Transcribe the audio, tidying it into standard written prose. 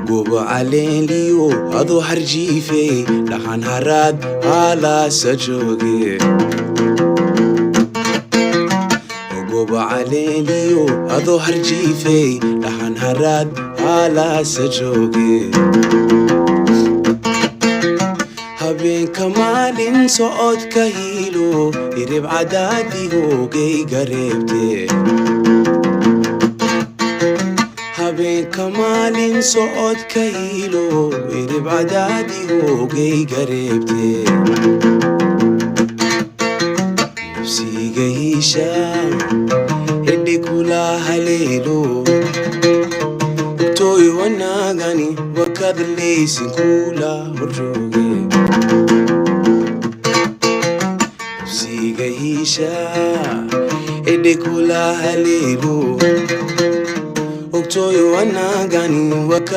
Gobo caleenliyo adoo harjiifey dhaxan haraad haalaasa jooge. Gobo caleeliyo adoo harjiifey dhaxan haraad haalaasa jooge. Habeenka maalin socodka hiilo hirib cadaadihoogayga reebte. Habeenka maalin socodka hiilo hirib cadaadihoogayga reebte. Nafsiga hiisha hidhi kula haleelo toy wanaagani wakadleysin kula horjooge. Nafsiga hiisha hidhi kula haleelo ogtoy wanaagani.